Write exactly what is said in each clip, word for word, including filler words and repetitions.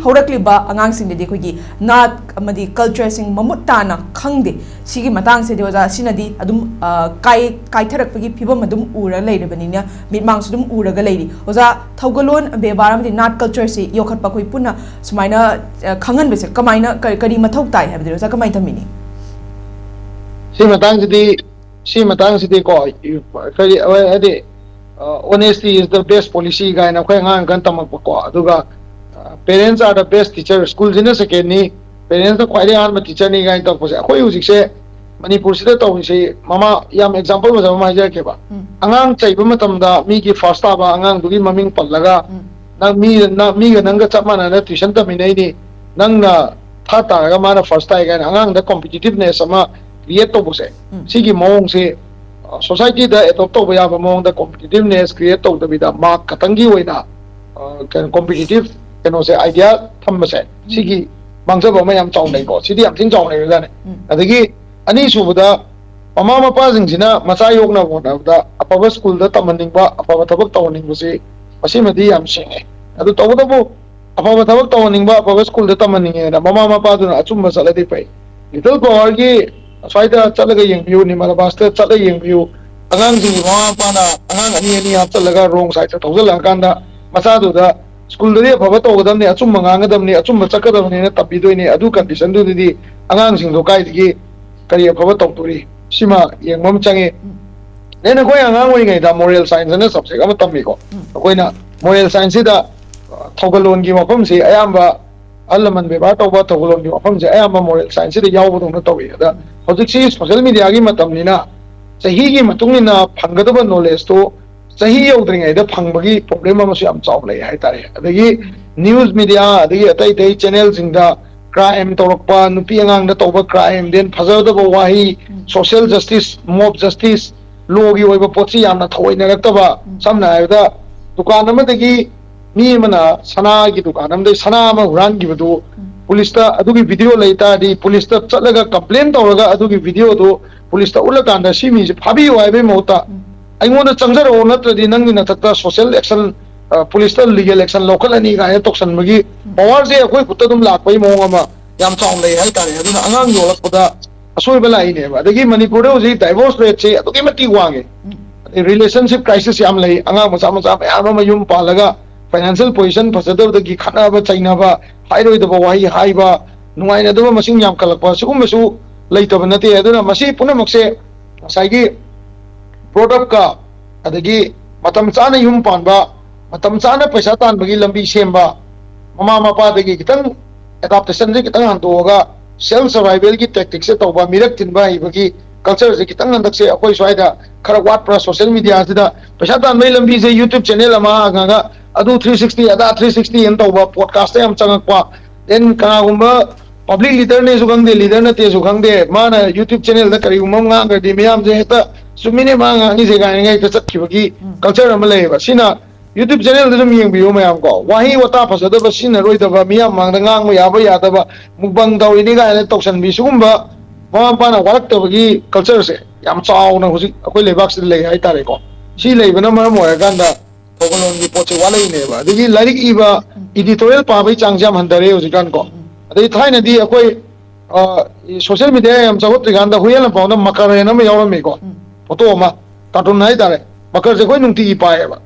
ꯍꯧꯔꯛꯂꯤꯕ ꯑꯉꯥꯡꯁꯤꯡꯗꯗꯤ ꯑꯩꯈꯣꯏꯒꯤ ꯅꯥꯠ ꯑꯃꯗꯤ ꯀꯜꯆꯔꯁꯤꯡ ꯃꯃꯨꯠ ꯇꯥꯅ ꯈꯪꯗꯦ꯫ ꯁꯤꯒꯤ ꯃꯇꯥꯡꯁꯤꯗꯤ ꯑꯣꯖꯥ, ꯁꯤꯅꯗꯤ ꯑꯗꯨꯝ, ꯑ, ꯀꯥꯏ-, ꯀꯥꯏꯊꯔꯛꯄꯒꯤ ꯐꯤꯕꯝ ꯑꯗꯨꯝ ꯎꯔ ꯂꯩꯔꯕꯅꯤꯅ, ꯃꯤꯠꯃꯥꯡꯁꯨ ꯑꯗꯨꯝ ꯎꯔꯒ ꯂꯩꯔꯤ꯫ ꯑꯣꯖꯥ, ꯊꯧꯒꯜꯂꯣꯟ ꯕꯦꯕꯥꯔ ꯑꯃꯗꯤ ꯅꯥꯠ ꯀꯜꯆꯔꯁꯤ ꯌꯣꯛꯈꯠꯄ ꯑꯩꯈꯣꯏ ꯄꯨꯟꯅ ꯁꯨꯃꯥꯏꯅ, ꯑ, ꯈꯪꯍꯟꯕꯁꯦ ꯀꯃꯥꯏꯅ, ꯀ-, ꯀꯔꯤ ꯃꯊꯧ ꯇꯥꯏ ꯍꯥꯏꯕꯗꯨ ꯑꯣꯖꯥ ꯀꯃꯥꯏꯅ ꯊꯝꯕꯤꯅꯤ? ꯁꯤ ꯃꯇꯥꯡꯁꯤꯗꯤ, ꯁꯤ ꯃꯇꯥꯡꯁꯤꯗꯤꯀꯣ, ꯀꯔꯤ, ꯍꯥꯏꯗꯤ, "Honesty is the best policy" ꯀꯥꯏꯅ ꯑꯩꯈꯣꯏ ꯑꯉꯥꯡ ꯀꯥꯟ ꯇꯝꯃꯛꯄꯀꯣ꯫ ꯑꯗꯨꯒ, "Parents are the best teacher", ꯁ꯭ꯀꯨꯜꯁꯤꯅ ꯁꯦꯀꯦꯟꯅꯤ, ꯄꯦꯔꯦꯟꯁꯅ ꯈ꯭ꯋꯥꯏꯗꯒꯤ ꯑꯍꯥꯟꯕ ꯇꯤꯆꯔꯅꯤ ꯀꯥꯏꯅ ꯇꯧꯔꯛꯄꯁꯦ, ꯑꯩꯈꯣꯏ ꯍꯧꯖꯤꯛꯁꯦ ꯃꯅꯤꯄꯨꯔꯁꯤꯗ ꯇꯧꯔꯤꯁꯦ, ꯃꯃꯥ, ꯌꯥꯝ ꯑꯦꯛꯖꯥꯝꯄꯜ ꯐꯖꯕ ꯑꯃ ꯍꯥꯏꯖꯔꯛꯀꯦꯕ꯫ ꯎꯝ꯫ ꯑꯉꯥꯡ ꯆꯩꯕ ꯃꯇꯝꯗ ꯃꯤꯒꯤ ꯐꯥꯔꯁ ꯇꯥꯕ ꯑꯉꯥꯡꯗꯨꯒꯤ ꯃꯃꯤꯡ ꯄꯜꯂꯒ, ꯎꯝ꯫ "ꯅꯪ ꯃꯤ, ꯅꯪ, ꯃꯤꯒ ꯅꯪꯒ ꯆꯞ ꯃꯥꯟꯅꯅ ꯇ꯭ꯋꯤꯁꯟ ꯇꯝꯃꯤꯟꯅꯩꯅꯤ, ꯅꯪꯅ ꯊꯥꯔꯠ ꯇꯥꯔꯒ ꯃꯥꯅ ꯐꯥꯔꯁ ꯇꯥꯏ" ꯀꯥꯏꯅ ꯑꯉꯥꯡꯗ ꯀꯣꯝꯄꯤꯇꯤꯇꯤꯚꯅꯦꯁ ꯑꯃ ꯀ꯭ꯔꯤꯌꯦꯠ ꯇꯧꯕꯁꯦ, ꯎꯝ꯫ ꯁꯤꯒꯤ ꯃꯑꯣꯡꯁꯦ, ꯑ, ꯁꯣꯁꯥꯏꯇꯤꯗ ꯑꯦꯗꯣꯞ ꯇꯧꯕ ꯌꯥꯕ ꯃꯑꯣꯡꯗ ꯀꯣꯝꯄꯤꯇꯤꯇꯤꯚꯅꯦꯁ ꯀ꯭ꯔꯤꯌꯦꯠ ꯇꯧꯗꯕꯤꯗ, ꯃꯥꯔꯛ ꯈꯛꯇꯪꯒꯤ ꯑꯣꯏꯅ, ꯑ, ꯀꯩꯅꯣ, ꯀꯣꯝꯄꯤꯇꯤꯇꯤꯚ ꯀꯩꯅꯣꯁꯦ, ꯑꯥꯏꯗꯤꯌꯥ ꯊꯝꯕꯁꯦ, ꯎꯝ꯫ ꯁꯤꯒꯤ ꯃꯥꯡꯖꯕ ꯑꯃ ꯌꯥꯝ ꯆꯥꯎꯅ ꯂꯩꯀꯣ꯫ ꯁꯤꯗꯤ ꯌꯥꯝ ꯊꯤꯅ ꯆꯥꯎꯅ ꯂꯩꯕꯖꯥꯠꯅꯤ꯫ ꯎꯝ꯫ ꯑꯗꯒꯤ ꯑꯅꯤꯁꯨꯕꯗ, ꯃꯃꯥ ꯃꯄꯥꯁꯤꯡꯁꯤꯅ ꯃꯆꯥ ꯌꯣꯛꯅꯕ ꯍꯣꯠꯅꯕꯗ ꯑꯐꯕ ꯁ꯭ꯀꯨꯜꯗ ꯇꯝꯍꯟꯅꯤꯡꯕ, ꯑꯐꯕ ꯊꯕꯛ ꯇꯧꯍꯟꯅꯤꯡꯕꯁꯤ, ꯃꯁꯤꯃꯗꯤ ꯌꯥꯝ ꯁꯦꯡꯉꯦ꯫ ꯑꯗꯨ ꯇꯧꯕꯇꯕꯨ, ꯑꯐꯕ ꯊꯕꯛ ꯇꯧꯍꯟꯅꯤꯡꯕ, ꯑꯐꯕ ꯁ꯭ꯀꯨꯜꯗ ꯇꯝꯍꯟꯅꯤꯡꯉꯦꯅ ꯃꯃꯥ ꯃꯄꯥꯗꯨꯅ ꯑꯆꯨꯝꯕ ꯆꯠꯂꯗꯤ ꯐꯩ꯫ ꯂꯤꯇꯜ ꯄꯋꯥꯔꯒꯤ ꯑꯁ꯭ꯋꯥꯏꯗ ꯆꯠꯂꯒ ꯌꯦꯡꯕꯤꯌꯨ, ꯅꯤꯃꯥꯂꯕꯥꯁꯇ ꯆꯠꯂꯒ ꯌꯦꯡꯕꯤꯌꯨ꯫ ꯑꯉꯥꯡꯁꯤꯡꯒꯤ ꯃꯃꯥ ꯃꯄꯥꯅ ꯑꯉꯥꯡ ꯑꯅꯤ ꯑꯅꯤ ꯍꯥꯞꯆꯜꯂꯒ ꯔꯣꯡ ꯁꯥꯏꯗꯇ ꯊꯧꯖꯜꯂꯛꯑꯀꯥꯟꯗ, ꯃꯆꯥꯗꯨꯗ ꯁ꯭ꯀꯨꯜꯗꯗꯤ ꯑꯐꯕ ꯇꯧꯒꯗꯕꯅꯤ, ꯑꯆꯨꯝꯕ ꯉꯥꯡꯒꯗꯕꯅꯤ, ꯑꯆꯨꯝꯕ ꯆꯠꯀꯗꯕꯅꯤꯅ ꯇꯝꯕꯤꯗꯣꯏꯅꯤ꯫ ꯑꯗꯨ ꯀꯟꯗꯤꯁꯟꯗꯨꯗꯗꯤ ꯑꯉꯥꯡꯁꯤꯡꯗꯣ ꯀꯥꯏꯗꯒꯤ ꯀꯔꯤ ꯑꯐꯕ ꯇꯧꯗꯣꯔꯤ? ꯁꯤꯃ ꯌꯦꯡꯕ ꯑꯃ ꯆꯪꯉꯤ꯫ ꯎꯝ꯫ Then ꯑꯩꯈꯣꯏ ꯑꯉꯥꯡ ꯑꯣꯏꯔꯤꯉꯩꯗ ꯃꯣꯔꯦꯜ ꯁꯥꯏꯟꯁ ꯑꯅ ꯁꯕꯖꯦꯛ ꯑꯃ ꯇꯝꯃꯤꯀꯣ꯫ ꯎꯝ꯫ ꯑꯩꯈꯣꯏꯅ ꯃꯣꯔꯦꯜ ꯁꯥꯏꯟꯁꯁꯤꯗ, ꯑ, ꯊꯧꯒꯜꯂꯣꯟꯒꯤ ꯋꯥꯐꯝꯁꯤ ꯑꯌꯥꯝꯕ, ꯑꯍꯜ ꯂꯃꯟ ꯕꯦꯕꯥꯔ ꯇꯧꯕ ꯊꯧꯒꯜꯂꯣꯟꯒꯤ ꯋꯥꯐꯝꯁꯦ ꯑꯌꯥꯝꯕ ꯃꯣꯔꯦꯜ ꯁꯥꯏꯟꯁꯁꯤꯗ ꯌꯥꯎꯕꯗꯧꯅ ꯇꯧꯏ꯫ ꯑꯗ ꯍꯧꯖꯤꯛꯁꯤ ꯁꯣꯁꯤꯌꯦꯜ ꯃꯦꯗꯤꯌꯥꯒꯤ ꯃꯇꯝꯅꯤꯅ, ꯆꯍꯤꯒꯤ ꯃꯇꯨꯡ ꯏꯟꯅ ꯐꯪꯒꯗꯕ ꯅꯣꯂꯦꯖꯇꯣ ꯆꯍꯤ ꯌꯧꯗ꯭ꯔꯤꯉꯩꯗ ꯐꯪꯕꯒꯤ ꯄ꯭ꯔꯣꯕ꯭ꯂꯦꯝ ꯑꯃꯁꯨ ꯌꯥꯝ ꯆꯥꯎꯅ ꯂꯩ ꯍꯥꯏꯇꯥꯔꯦ꯫ ꯑꯗꯒꯤ ꯅ꯭ꯌꯨꯁ ꯃꯦꯗꯤꯌꯥ, ꯑꯗꯒꯤ ꯑꯇꯩ ꯑꯇꯩ ꯆꯦꯅꯦꯜꯁꯤꯡꯗ ꯀ꯭ꯔꯥꯏꯝ ꯇꯧꯔꯛꯄ, ꯅꯨꯄꯤ ꯑꯉꯥꯡꯗ ꯇꯧꯕ ꯀ꯭ꯔꯥꯏꯝ, then ꯐꯖꯗꯕ ꯋꯥꯍꯩ, ꯎꯝ꯫ ꯁꯣꯁꯤꯌꯦꯜ ꯖꯁꯇꯤꯁ, ꯃꯣꯕ ꯖꯁꯇꯤꯁ, ꯂꯣꯒꯤ ꯑꯣꯏꯕ ꯄꯣꯠꯁꯤ ꯌꯥꯝꯅ ꯊꯑꯣꯏꯅꯔꯛꯇꯕ꯫ ꯎꯝ꯫ ꯁꯝꯅ ꯍꯥꯏꯔꯕꯗ, ꯗꯨꯀꯥꯟ ꯑꯃꯗꯒꯤ ꯃꯤ ꯑꯃꯅ ꯁꯅꯥꯒꯤ ꯗꯨꯀꯥꯟ ꯑꯃꯗꯒꯤ ꯁꯅꯥ ꯑꯃ ꯍꯨꯔꯥꯟꯈꯤꯕꯗꯨ, ꯎꯝ꯫ ꯄꯨꯂꯤꯁꯇ ꯑꯗꯨꯒꯤ ꯚꯤꯗꯤꯑꯣ ꯂꯩ ꯇꯥꯔꯗꯤ, ꯄꯨꯂꯤꯁꯇ ꯆꯠꯂꯒ ꯀꯝꯄ꯭ꯂꯦꯟ ꯇꯧꯔꯒ ꯑꯗꯨꯒꯤ ꯚꯤꯗꯤꯑꯣꯗꯨ ꯄꯨꯂꯤꯁꯇ ꯎꯠꯂꯀꯥꯟꯗ, "ꯁꯤ ꯃꯤꯁꯦ ꯐꯥꯕꯤꯌꯨ" ꯍꯥꯏꯕꯒꯤ ꯃꯍꯨꯠꯇ, ꯎꯝ꯫ "ꯑꯩꯉꯣꯟꯗ ꯆꯪꯖꯔꯛꯑꯣ, ꯅꯠꯇ꯭ꯔꯗꯤ ꯅꯪꯒꯤ ꯅꯊꯛꯇ ꯁꯣꯁꯤꯌꯦꯜ ꯑꯦꯛꯁꯟ ꯄꯨꯂꯤꯁꯇ ꯂꯤꯒꯦꯜ ꯑꯦꯛꯁꯟ ꯂꯧꯈꯠꯂꯅꯤ ꯀꯥꯏꯅ ꯇꯧꯁꯟꯕꯒꯤ ꯄꯋꯥꯔꯁꯦ ꯑꯩꯈꯣꯏ ꯈꯨꯠꯇ ꯑꯗꯨꯝ ꯂꯥꯛꯄꯒꯤ ꯃꯑꯣꯡ ꯑꯃ ꯌꯥꯝ ꯆꯥꯎꯅ ꯂꯩ ꯍꯥꯏꯇꯥꯔꯦ꯫ ꯑꯗꯨꯅ ꯑꯉꯥꯡ ꯌꯣꯜꯂꯛꯄꯗ ꯑꯁꯣꯏꯕ ꯂꯥꯛꯏꯅꯦꯕ꯫ ꯑꯗꯒꯤ ꯃꯅꯤꯄꯨꯔꯗ ꯍꯧꯖꯤꯛ ꯗꯥꯏꯚꯣꯔꯁ ꯔꯦꯠꯁꯦ ꯑꯗꯨꯛꯀꯤ ꯃꯇꯤꯛ ꯋꯥꯡꯉꯦ꯫ ꯔꯤꯂꯦꯁꯟꯁꯤꯞ ꯀ꯭ꯔꯥꯏꯁꯤꯁ ꯌꯥꯝ ꯂꯩ꯫ ꯑꯉꯥꯡ ꯃꯆꯥ ꯃꯆꯥ ꯃꯌꯥꯝ ꯑꯃ ꯌꯨꯝ ꯄꯥꯜꯂꯒ ꯐꯥꯏꯅꯥꯟꯁꯤꯌꯦꯜ ꯄꯣꯖꯤꯁꯟ ꯐꯖꯗꯕꯗꯒꯤ ꯈꯠꯅꯕ ꯆꯩꯅꯕ, ꯍꯥꯏꯔꯣꯏꯗꯕ ꯋꯥꯍꯩ ꯍꯥꯏꯕ, ꯅꯨꯡꯉꯥꯏꯅꯗꯕ ꯃꯁꯤꯡ ꯌꯥꯝꯈꯠꯂꯛꯄ, ꯁꯤꯒꯨꯝꯕꯁꯨ ꯂꯩꯇꯕ ꯅꯠꯇꯦ꯫ ꯑꯗꯨꯅ ꯃꯁꯤ ꯄꯨꯝꯅꯃꯛꯁꯦ ꯉꯁꯥꯏꯒꯤ ꯕ꯭ꯔꯣꯠ ꯑꯞꯀ, ꯑꯗꯒꯤ ꯃꯇꯝ ꯆꯥꯅ ꯌꯨꯝ ꯄꯥꯟꯕ, ꯃꯇꯝ ꯆꯥꯅ ꯄꯩꯁꯥ ꯇꯥꯟꯕꯒꯤ ꯂꯝꯕꯤ ꯁꯦꯝꯕ, ꯃꯃꯥ ꯃꯄꯥꯗꯒꯤ ꯈꯤꯇꯪ ꯑꯦꯗꯥꯞꯇꯦꯁꯟꯁꯦ ꯈꯤꯇꯪ ꯍꯟꯗꯣꯛꯑꯒ ꯁꯦꯜꯐ ꯁꯔꯚꯥꯏꯚꯦꯜꯒꯤ ꯇꯦꯛꯇꯤꯛꯁꯦ ꯇꯧꯕ, ꯃꯤꯔꯛ ꯊꯤꯟꯕ ꯍꯩꯕꯒꯤ ꯀꯜꯆꯔꯁꯦ ꯈꯤꯇꯪ ꯍꯟꯗꯛꯁꯦ ꯑꯩꯈꯣꯏ ꯁ꯭ꯋꯥꯏꯗ ꯈꯔ ꯋꯥꯠꯄ꯭ꯔꯥ? ꯁꯣꯁꯤꯌꯦꯜ ꯃꯤꯗꯤꯌꯥꯁꯤꯗ ꯄꯩꯁꯥ ꯇꯥꯟꯕꯒꯤ ꯂꯝꯕꯤꯁꯦ YouTube ꯆꯦꯅꯦꯜ ꯑꯃ ꯍꯥꯡꯉꯒ ꯑꯗꯨ ꯊ꯭ꯔꯤ ꯁꯤꯛꯁꯇꯤ, ꯑꯗꯥ ꯊ꯭ꯔꯤ ꯁꯤꯛꯁꯇꯤ ꯑꯅ ꯇꯧꯕ, ꯄꯣꯗꯀꯥꯁꯇ ꯌꯥꯝ ꯆꯪꯉꯛꯄ, ꯗꯦꯟ ꯀꯅꯥꯒꯨꯝꯕ ꯄꯕ꯭ꯂꯤꯛ ꯂꯤꯗꯔꯅꯦꯁꯨ ꯈꯪꯗꯦ, ꯂꯤꯗꯔ ꯅꯠꯇꯦꯁꯨ ꯈꯪꯗꯦ, ꯃꯥꯅ YouTube ꯆꯦꯅꯦꯜꯗ ꯀꯔꯤꯒꯨꯝꯕ ꯑꯃ ꯉꯥꯡꯈ꯭ꯔꯗꯤ ꯃꯤꯌꯥꯝꯁꯦ ꯍꯦꯛꯇ "ꯆꯨꯝꯃꯤꯅꯦ ꯃꯥ ꯉꯥꯡꯉꯤꯁꯦ" ꯀꯥꯏꯅꯒ ꯍꯦꯛꯇ ꯆꯠꯈꯤꯕꯒꯤ ꯀꯜꯆꯔ ꯑꯃ ꯂꯩꯌꯦꯕ꯫ ꯁꯤꯅ YouTube ꯆꯦꯅꯦꯜꯗ ꯑꯗꯨꯝ ꯌꯦꯡꯕꯤꯌꯨ ꯃꯌꯥꯝ ꯀꯣ, ꯋꯥꯍꯩ ꯋꯥꯇꯥ ꯐꯖꯗꯕ ꯁꯤꯖꯤꯟꯅꯔꯣꯏꯗꯕ, ꯃꯤꯌꯥꯝ ꯃꯥꯡꯗ ꯉꯥꯡꯕ ꯌꯥꯕ ꯌꯥꯗꯕ, ꯃꯨꯛꯕꯪ ꯇꯧꯔꯤꯅꯤ ꯀꯥꯏꯅ ꯇꯧꯁꯟꯕꯤ, ꯁꯤꯒꯨꯝꯕ ꯃꯃꯥ ꯃꯄꯥꯅ ꯋꯥꯔꯛꯇꯕꯒꯤ ꯀꯜꯆꯔꯁꯦ ꯌꯥꯝ ꯆꯥꯎꯅ ꯍꯧꯖꯤꯛ ꯑꯩꯈꯣꯏ ꯂꯩꯕꯥꯛꯁꯤꯗ ꯂꯩ ꯍꯥꯏꯇꯥꯔꯦꯀꯣ꯫ ꯁꯤ ꯂꯩꯕꯅ ꯃꯔꯝ ꯑꯣꯏꯔꯀꯥꯟꯗ ꯊꯧꯒꯜꯂꯣꯟꯒꯤ ꯄꯣꯠꯁꯦ ꯋꯥꯠꯂꯛꯏꯅꯦꯕ꯫ ꯑꯗꯒꯤ ꯂꯥꯏꯔꯤꯛ ꯏꯕ, ꯏꯗꯤꯇꯣꯔꯤꯌꯦꯜ ꯄꯥꯕꯒꯤ ꯆꯥꯡꯁꯦ ꯌꯥꯝ ꯍꯟꯊꯔꯦ ꯍꯧꯖꯤꯛꯀꯥꯟꯀꯣ꯫ ꯑꯗꯩ ꯊꯥꯏꯅꯗꯤ ꯑꯩꯈꯣꯏ ꯁꯣꯁꯤꯌꯦꯜ ꯃꯤꯗꯤꯌꯥ ꯌꯥꯝ ꯆꯥꯎꯈꯠꯇ꯭ꯔꯤꯀꯥꯟꯗ ꯍꯨꯏꯌꯦꯟ ꯂꯝꯄꯥꯛꯗ ꯃꯀꯔ ꯍꯥꯏꯅ ꯑꯃ ꯌꯥꯎꯔꯝꯃꯤꯀꯣ, ꯐꯣꯇꯣ ꯑꯃ, ꯀꯥꯔꯇꯨꯟ ꯍꯥꯏꯇꯥꯔꯦ꯫ ꯃꯀꯔꯁꯦ ꯑꯩꯈꯣꯏ ꯅꯨꯡꯇꯤꯒꯤ ꯄꯥꯏꯌꯦꯕ꯫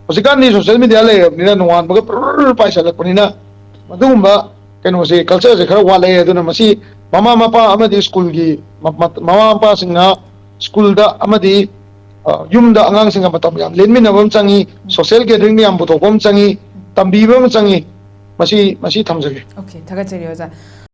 ꯍꯧꯖꯤꯛꯀꯥꯟꯗꯤ ꯁꯣꯁꯤꯌꯦꯜ ꯃꯤꯗꯤꯌꯥ ꯂꯩꯔꯕꯅꯤꯅ ꯅꯣꯡꯉꯥꯟꯕꯒ ꯄꯨꯔꯨꯔꯨ ꯄꯥꯏꯁꯜꯂꯛꯄꯅꯤꯅ ꯃꯗꯨꯒꯨꯝꯕ ꯀꯩꯅꯣꯁꯦ, ꯀꯜꯆꯔꯁꯦ ꯈꯔ ꯋꯥꯠꯂꯛꯑꯦ꯫ ꯑꯗꯨꯅ ꯃꯁꯤ ꯃꯃꯥ ꯃꯄꯥ ꯑꯃꯗꯤ ꯁ꯭ꯀꯨꯜꯒꯤ ꯃ-, ꯃ-, ꯃꯃꯥ ꯃꯄꯥꯁꯤꯡꯅ ꯁ꯭ꯀꯨꯜꯗ ꯑꯃꯗꯤ, ꯑ, ꯌꯨꯝꯗ ꯑꯉꯥꯡꯁꯤꯡꯒ ꯃꯇꯝ ꯌꯥꯝ ꯂꯦꯟꯃꯤꯟꯅꯕ ꯑꯃ ꯆꯪꯉꯤ, ꯁꯣꯁꯤꯌꯦꯜ ꯒꯦꯗꯔꯤꯡ ꯌꯥꯝ ꯄꯨꯊꯣꯛꯄ ꯑꯃ ꯆꯪꯉꯤ, ꯇꯝꯕꯤꯕ ꯑꯃ ꯆꯪꯉꯤ꯫ ꯃꯁꯤ, ꯃꯁꯤ ꯊꯝꯖꯒꯦ꯫ ꯑꯣꯀꯦ, ꯊꯥꯒꯠꯆꯔꯤ ꯑꯣꯖꯥ꯫